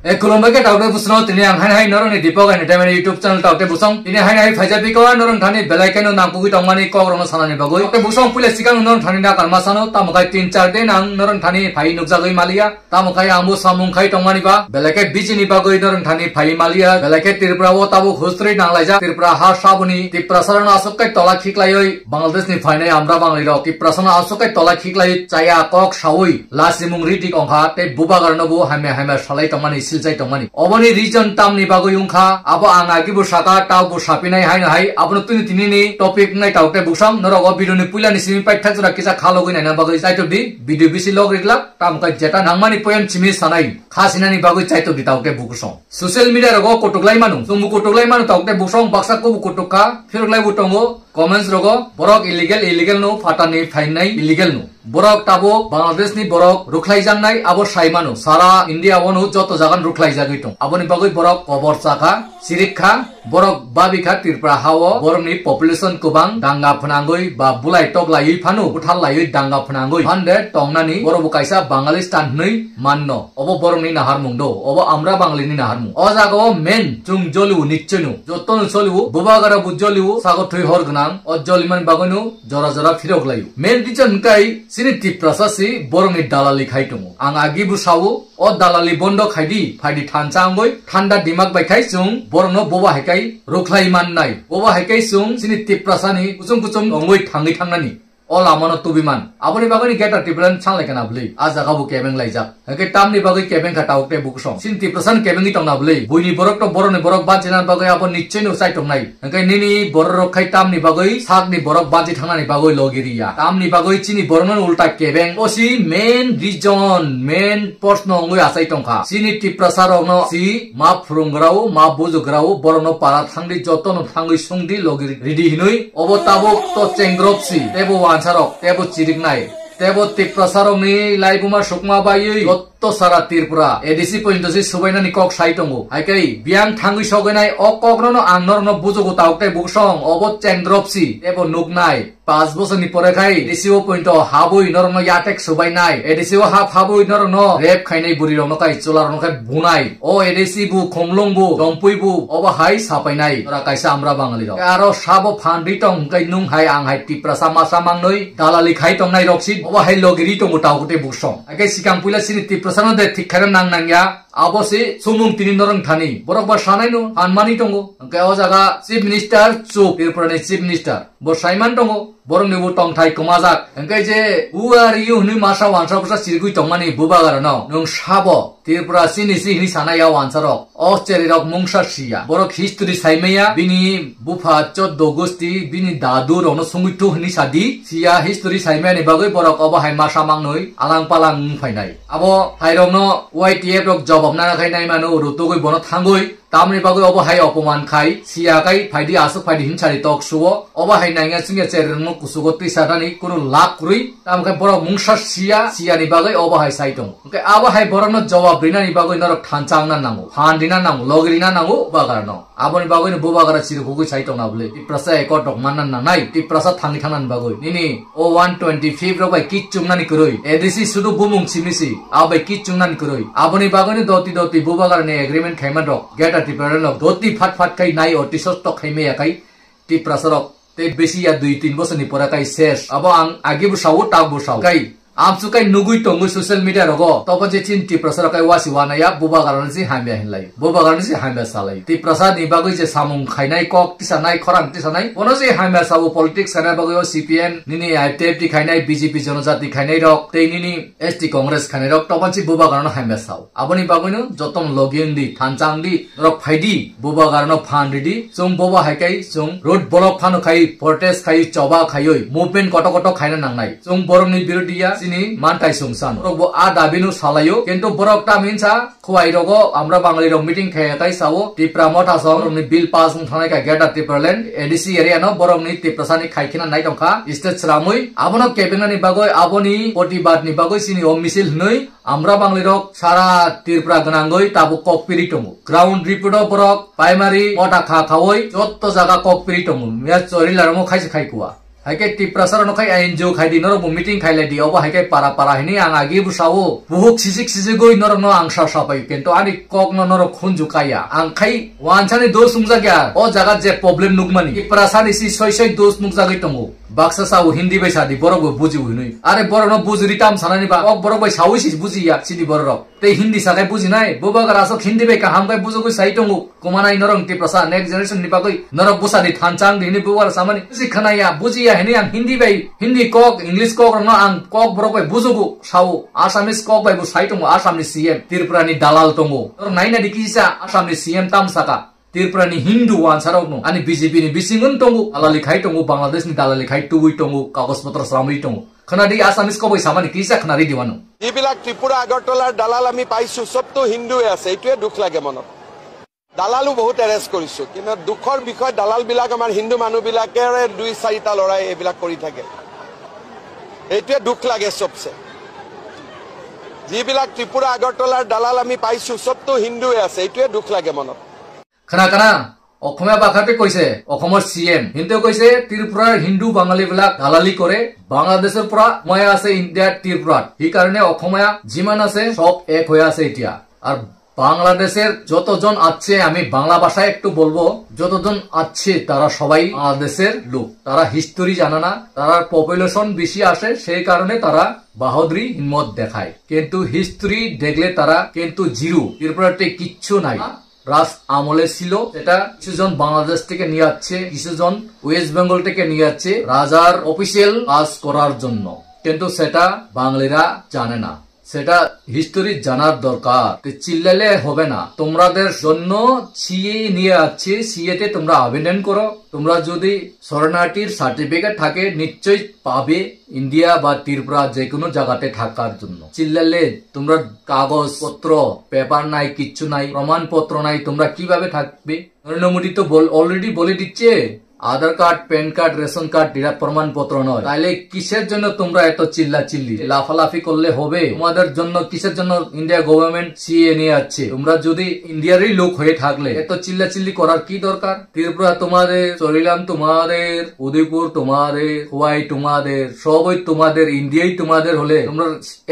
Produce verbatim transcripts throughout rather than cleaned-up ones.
E khulumbai khe taote busno tini ang hai hai noroni Deepak Entertainment YouTube channel taote busong. Tini hai hai phaijak biko norong thani belai keno nangkugwi tongmani kok rokno sanani bagwi. Taote busong puila sikang norong thani nakarma sano tamo khai tin char din ang norong thani phai nukjagwi maliya. Tamo khai ang bo samung khai tongmani ba belai khe bijini bagwi norong thani phai maliya. Belai khe Tripura o tabuk hustri nanglaijak. Tripura ha saboni Tiprasa rokno aswk kai tola khiklaiwi Bangladesh ni phainai amra banglirok Tiprasano aswk kai tola khiklai chaya kok saui lasimung ridi kongkha tei bubagarno bo hamya hamya salai tongmani, silchai tongmani. Oboni reason tamni bagwi wngkha, abo ang agibo saka, taubo sapinai haino hai, abono tini tinini topic wngnai taote busong, norok o video ni puila ni simi paithak jora kisa khalogwi naina bagwi chaitok di, video bisi log rijlak, tamo khe jeta nangmani point simi sanai, kha sinani bagwi chaitok di taote busong. Social media rogo kutuklai manu, chwngbo kutuklai manu taote busong, baksa kubo kutukha, phiruklai bo tongo, comments rogo, borok illegal, illegal no, phatani phainai illegal no. Borok tabuk Bangladesh ni borok rukhlai jaknai abo sai mano. Sara India o no joto jagan rukhlai jagwi tong. Aboni bagwi borok kobor chakha, sirikha, borok babikha Tripura ha o, borok ni population kwbang, danga phnangwi ba bulai toklaiwi phano, buthal laiwi danga phnangwi. Phande tongnani borok bo kaisa Bangalistan hwnwi manno. Obo borok ni naharmung do, obo amra Bangali ni naharmung. O jaga o main chwng joliu nicheno, joto no soliu, bubagara bo joliu, sago thwi hor gwnang, o jolimani bagwi no jora jora phirok laio. Main reason hwnkhe chini Tiprasa si borokni dalali khai tongo. Ang agi bo sao, o dalali bondo khaidi, phaidi thansa wngwi, thanda dimak bai khai chwng borokno boba hai kai rwkhlai mannai. Boba hai kai chwng chini Tiprasani kuchung kuchung wngwi thangwi thangnani. O lamano tubi man. Aboni bagwini Greater Tipraland sanglai kana bwlwi. A jaga bo kebeng laijak. Hwnkhe tamni bagwi kebeng kha tabuk tei bukusong. Chini Tiprasani kebengwi tongna bwlwi. Buini borok to borokni borok banchina bagwi abo nichoi no chai tongnai. Hwnkhe nini borok rok khai tamni bagwi sakni borok banchi thangnani bagwi logi riya. Tamni bagwi chini borokno ulta kebeng. O si main reason, main proshno wngwi achai tongkha. Chini Tiprasa rokno si ma phwrwnggrao, ma bujugrao, borokno para thangdi, jotono thangwi sungdi, logi ridi hinwi. Obo tabuk to chengrop si, tebo wansarok, tebo chiriknai, tebo Tiprasarokni laibuma sukma baiwi, to sara Tripura, A D C pointo se subainani kok sai tongo. Haikai, biyang thangwi sogenai o kokno no ang norokno bujugo tauk tei buksong, obo chengrop si, tebo nuknai. Pas bosorni pore khai, A D C o pointo habwi norokno yatek subainai. A D C o hap habwi norokno rep khainai bwrwi rokno kai, chwla rokno kai bunai. O A D C bu, khumlung bu, dompui bu, obo hai sapainai. Ora kaisa amra Bangali rok. Aro sabo phan ri tong hwnkhe nung hai ang hai Tiprasa masa mangnoi, dalali khai tongnai rok si, obo hai logi ri tongo tauk tei buksong. Haikai sikang puila chini Tiprasano de thik khaina nang nangya. Abo se sumung tini norong thani. Borok ba sanai no, hanmani tongo. Hwnkhe o jaga Chief Minister chup, Tripura ni Chief Minister. Bo saiman tongo. Borok ni bo tongthai kwmajak. Hwnkhe je, "Who are you?" hwnwi masa wansa bwsa chirigwi tongmani bubagarano. Nwng sabo, Tripura chini si hwnwi sanai ya wansarok. O cherirok mungsa siya. Borok history saimaya, bini bupha choddo gosti, bini dadu rokno sungwi thu hwnwi sadi. Siya history saimaya ni bagwi borok obo hai masa mangnoi alang palang wng phainai. Abo hairokno Y T F rok jobab nana khai nai mano, rutugwi bono thangwi. Tamni bagwi obo hai opoman khai, siya kai phaidi, aswk phaidi hinsari tok suo. Obo hai nangya chwngya cherirokno kuchugo twi satani kunu lak kwrwi. Tamo khe borok mungsa siya, siyani bagwi obo hai sai tongo. Hwnkhe abo hai borokno jobab rinani bagwi norok thansa wngna nango, phan rina nango, logi rina nango, bubagarano. Aboni bagwino bubagra chirikugwi sai tongna bwlwi. Tiprasa ekot rok manna nangnai, Tiprasa thangwi thangnani bagwi. Nini o one twenty fifth rok bai kichungnani kwrwi. A D C sudu bumung simi si, abo bai kichungnani kwrwi. Aboni bagwino doti doti bubagrani agreement khaiman rok. Greater Tipraland rok doti phat phat khai nai o tisosto khaimaya khai Tiprasa rok. Tei bisi ya dui tin bosorni pore kai ses. Abo ang agi bo sao, tak bo sao. Kai amsuk kai nugui tongwi social media rogo. Tobo je chin Tiprasa rok kai wasi wanaya, bubagarano si hamya hinlai. Bubagarano si hamya salai. Tiprasa ni bagwi je samung khainai, kok tisanai, khorang tisanai. Bono si hamya sao, politics khainai bagwi o C P M, nini I T F T khainai, B J P Jonojati khainai rok, tei nini S T Congress khainai rok, tobo si bubagarano hamya sao. Aboni bagwino jotono logi wngdi, thansa wngdi, norok phaidi, bubagarano phan ridi, chwng bobo hai kai chwng road block phano khai, protest khai, choba khaiwi, movement koto koto khaina nangnai. Chwng borokni birodi ya, chini mantai chwng sano. Borok bo a dabino salaio, kintu borok tamhinsa, khwai rogo, amra Bangali rok meeting khaiya kai sao, Tipra Motha song, borokni bill pass wng thangnai kha Greater Tipraland, A D C area no borokni Tiprasani khai khina nai tongkha, state sramwi, abono kebengnani bagwi, aboni protibad ni bagwi chini o misil hwnwi, Amra Banglirok sara Tripura gwnangwi tabuk kok piri tongo. Ground report o borok primary motha kha khaui jotto jaga kok piri tongo. Miya chori laramo khaisa khai kuwa. Haikhe Tiprasa rokno khai N G O khai di, norok bo meeting khai lai di, obo haikhe para para hini ang agi bwsao buhuk sijik sijigwi norokno ang sa sapai, kintu ani kokno norok khunju kaya. Ang khai wansani dos nukjak ya, o jaga je problem nukmani, Tiprasani si soi soi dos nukjagwi tongo. Baksa sao Hindi bai sadi, borok bo bujiu hinui. Are borokno bujuri tam sanani ba, kok borok bai saui si bujiya, chini borok. Tei Hindi sakai bujinai, bubagra aswk Hindi bai kaham khe bujugwi sai tongo. Kumanai norok Tiprasa next generation ni bagwi norok bwsani thansa wng di hwnwi bubagra samani buji khwnaya, bujiya hwnwi ang Hindi bai, Hindi kok, English kok rokno ang kok borok bai bujugo sao. Assamese kok bai bo sai tongo Assam ni C M, Tripura ni dalal tongo. Norok naina di kisa Assam ni C M tam saka. Tripura ni Hindu wansa rokno ani B J P ni bising wng tongo, dalali khai tongo, Bangladesh ni dalali khai tubui tongo, kagoj potro sramwi tongo. Khwnadi Assamese kok bai samani kisa khwnadi diwano. যিবিলাক ত্ৰিপুৰা আগৰতলাৰ দালাল আমি পাইছো, চবতো হিন্দুৱে আছে, এইটোৱে দুখ লাগে মনত। দালালো বহুত এৰেষ্ট কৰিছো, কিন্তু দুখৰ বিষয় দালালবিলাক আমাৰ হিন্দু মানুহবিলাকেৰে দুই চাৰিটা ল'ৰাই এইবিলাক কৰি থাকে। এইটোৱে দুখ লাগে চবচে। যিবিলাক ত্ৰিপুৰা আগৰতলাৰ দালাল আমি পাইছো, চবতো হিন্দুৱে আছে, এইটোৱে দুখ লাগে মনত। Khna khna, Okhomya bakha te koise, Okhomor C M. Hinte koise, Tripura Hindu Bangali black dalali kore, Bangladeshor pura maya ase India Tripura. Hi karone Okhomya jiman ase, sob ek hoye ase etia. Ar Bangladeshor joto jon acche, ami Bangla bhasha ektu bolbo, joto jon acche, tara sobai Bangladeshor lok. Tara history jana na, tara population besi ase, sei karone tara bahaduri himmot dekhai. Kintu history dekhle tara kintu zero. Tripura te kichchu nai. রাজ আমলে ছিল, সেটা কিছুজন বাংলাদেশ থেকে নিয়ে আসছে, কিছুজন ওয়েস্ট বেঙ্গল থেকে নিয়ে আসছে রাজার অফিসিয়াল কাজ করার জন্য, কিন্তু সেটা বাঙালিরা জানে না। সেটা হিস্টোরি জানার দরকার। তো চিল্লালে হবে না। তোমাদের জন্য সিএ নিয়ে আসছে, সিএ তে তোমরা আবেদন করো। তোমরা যদি শরণার্থীর সার্টিফিকেট থাকে, নিশ্চয়ই পাবে ইন্ডিয়া বা ত্রিপুরা যে কোনো জায়গাতে থাকার জন্য। চিল্লালে তোমরা কাগজপত্র, পেপার নাই, কিচ্ছু নাই, প্রমাণপত্র নাই, তোমরা কিভাবে থাকবে? নরেন্দ্র মোদী তো বল-, অলরেডি বলে দিচ্ছে, Aadhaar card, PAN card, ration card, এরা প্রমাণপত্র নয়। তাহলে কিসের জন্য তোমরা এত চিল্লাচিল্লি? লাফালাফি করলে হবে? তোমাদের জন্য, কিসের জন্য ইন্ডিয়া গভর্নমেন্ট সিএ নিয়ে আসছে? তোমরা যদি ইন্ডিয়ারই লোক হয়ে থাকলে এত চিল্লাচিল্লি করার কি দরকার? ত্রিপুরা তোমাদের, চরিলাম তোমাদের, উদয়পুর তোমাদের, খোয়াই তোমাদের, সবই তোমাদের, ইন্ডিয়াই তোমাদের হলে তোমরা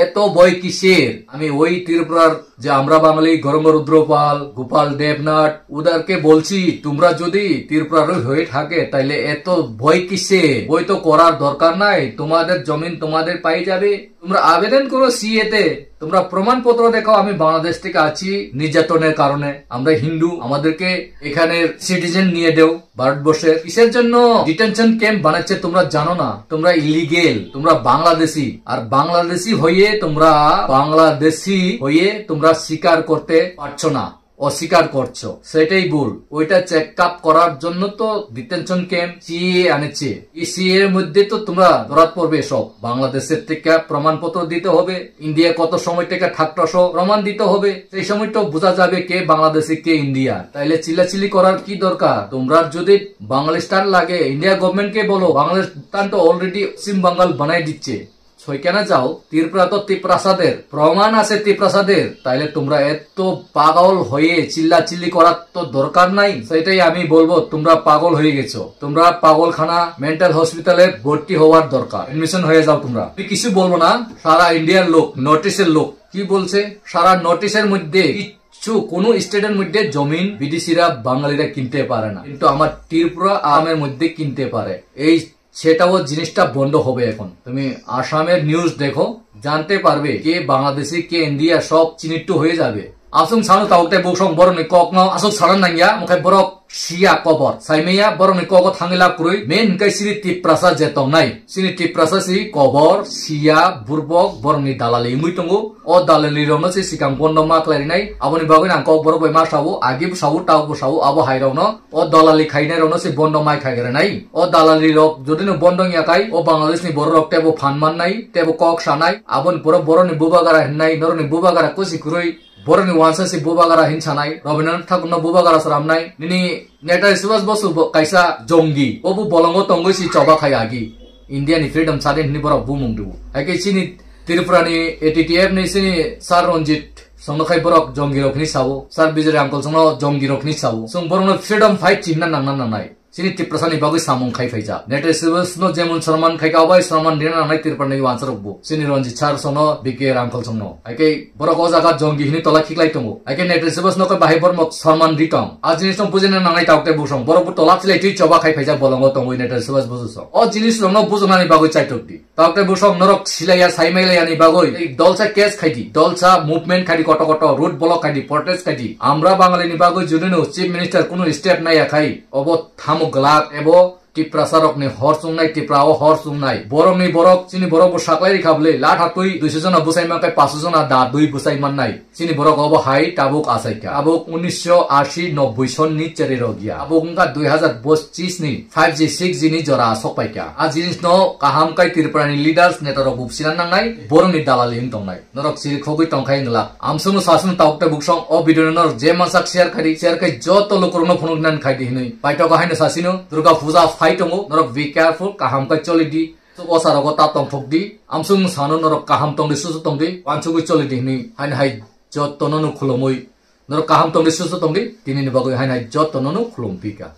এত ভয় কিসের? আমি ওই ত্রিপুরার যে আমরা বাঙালি গরঙ্গ রুদ্রপাল, গোপাল দেবনাথ, ওদেরকে বলছি, তোমরা যদি ত্রিপুরার হয়ে থাকে, তাহলে এত ভয় কিসে? ভয় তো করার দরকার নাই, তোমাদের জমিন তোমাদের পাই যাবে। তোমরা আবেদন করো সিএ তে, তোমরা প্রমাণপত্র দেখাও, আমি বাংলাদেশ থেকে আছি, নির্যাতনের কারণে আমরা হিন্দু, আমাদেরকে এখানে সিটিজেন নিয়ে দেও ভারতবর্ষের। কিসের জন্য ডিটেনশন ক্যাম্প বানাচ্ছে তোমরা জানো না? তোমরা ইলিগেল, তোমরা বাংলাদেশি, আর বাংলাদেশি হয়ে তোমরা, বাংলাদেশি হয়ে তোমরা স্বীকার করতে পারছো না, অস্বীকার করছো, সেটাই ভুল। ওইটা চেক আপ করার জন্য তো ডিটেনশন ক্যাম্প সিএ আনেছে। এই সিএ এর মধ্যে তো তোমরা ধরাত পড়বে সব। বাংলাদেশের থেকে প্রমাণপত্র দিতে হবে, ইন্ডিয়া কত সময় থেকে থাকতো সব প্রমাণ দিতে হবে, সেই সময় তো বোঝা যাবে কে বাংলাদেশি কে ইন্ডিয়ান। তাইলে চিল্লাচিল্লি করার কি দরকার? তোমরা যদি বাংলাদেশটান লাগে, ইন্ডিয়া গভর্নমেন্ট কে বলো, বাংলাদেশটান তো অলরেডি পশ্চিম বাঙ্গাল বানাই দিচ্ছে। সইকেনা যাও, ত্রিপুরা তো তিপ্রাসাদের, প্রমাণ আছে তিপ্রাসাদের। তাইলে তোমরা এত পাগল হয়ে চিল্লাচিল্লি করার তো দরকার নাই। সেটাই আমি বলবো, তোমরা পাগল হয়ে গেছো। তোমরা পাগলখানা, মেন্টাল হসপিটালে ভর্তি হওয়ার দরকার, অ্যাডমিশন হয়ে যাও তোমরা। আমি কিছু বলবো না, সারা ইন্ডিয়ার লোক, নর্থ ইস্টের লোক কি বলছে? সারা নর্থ ইস্টের মধ্যে কিচ্ছু, কোনো স্টেটের মধ্যে জমিন বিদেশিরা, বাঙালিরা কিনতে পারে না, কিন্তু আমার ত্রিপুরা আসামের মধ্যে কিনতে পারে। এই সেটাও জিনিসটা বন্ধ হবে এখন। তুমি আসামের নিউজ দেখো, জানতে পারবে কে বাংলাদেশি, কে ইন্ডিয়া, সব চিহ্নিত হয়ে যাবে। Aswk sano tabuk tei buksong borokni kokno aswk sana nangya, omokhai borok siya kobor. Saimaya borokni kogo thangwi lab kwrwi, main hwnkhe chini Tiprasa je tongnai. Chini Tiprasa si kobor, siya, burbok, borokni dalali wngwi tongo. O dalalirokno se swkang bondo ma khlai rinai. Aboni bagwi ang kok borok bai ma sao, agi bo sao, tabuk bo sao, abo hairokno. O dalali khainai rokno se bondo mai khai rinai. O dalali rok jodi no bondo wngya khai, o Bangladesh ni borok rok tebo phan mannai, tebo kok sanai, aboni pore borok ni bubagara hinnai, norok ni bubagara kusi kwrwi, borok ni wansa se bubagara hin sanai, Rabindranath Thakur no bubagara sramnai, nini Netaji Subhash Bosu bo kaisa jongi, o bo bolongo tongwi si choba khai agi. India ni freedom sadin hinwi borok bumung dubu. Hai khe chini Tripura ni A T T F ni chini Sir Ranjit songno khai borok jongi rok hinwi sao, Sir Bijoy Uncle songno jongi rok hinwi sao. Chwng borok no freedom fight chinna nangna nangnai. chini Tiprasa ni bagwi samung khai phaijak. Netresi Bas no jemon sonman khai ka, obai sonman rina nangnai Tripura ni wansa rok bo. Chini Ranjit sir song no, B K Rangkhal song no. Hai khe borok o jaga jongi hini tola khiklai tongo. Hai khe Netresi Bas no khe bahai borok sonman ri tong. A jinis no bujina nangnai tabuk tei bosong. Borok bo tola chilai twi choba khai phaijak bolongo tongwi Netresi Bas bosong. O jinis rok no bujina ni bagwi chaitok di. Tabuk tei bosong norok silaiya, saimailaiya ni bagwi tei dolsa case khai di, dolsa movement khai di, koto koto road block khai di, protest khai di. Amra Bangali ni bagwi judino Chief Minister kunu step naiya khai, obo tamo glak ebo Tiprasa rokni hor chungnai, Tipra o hor chungnai. Borokni borok, chini borok bo saklai rikha bwle, latha twi duiso jona bwsai man khai, paso jona da dui bwsai mannai. Chini borok obo hai tabuk achaikha. Tabuk unisho ashi nobboi sonni cheri rok ya. Tabuk wngkha dui hazar pochis ni five G, six G ni jora asok paikha. A jinis no kaham kai Tripura ni leaders neta rok bupsina nangnai, borok ni dalali wng tongnai. Norok chiri khogwi tongkhai wngla. Amsung no sasung tabuk tabuk song o video no norok je mansak share khai di, share khai joto lukurok no phunuk nan khai di hinui. Paitoko haino sasino Durga Puja phai tongo, norok be careful, kaham kai choli di. Osa rogo ta tongthok di, amsung sano norok kaham tong di, susu tong di, wansugwi choli di hinui. Haino hai joto no no khulumui. Norok kaham tong di, susu tong di, tini ni bagwi haino hai joto no no khulum pika.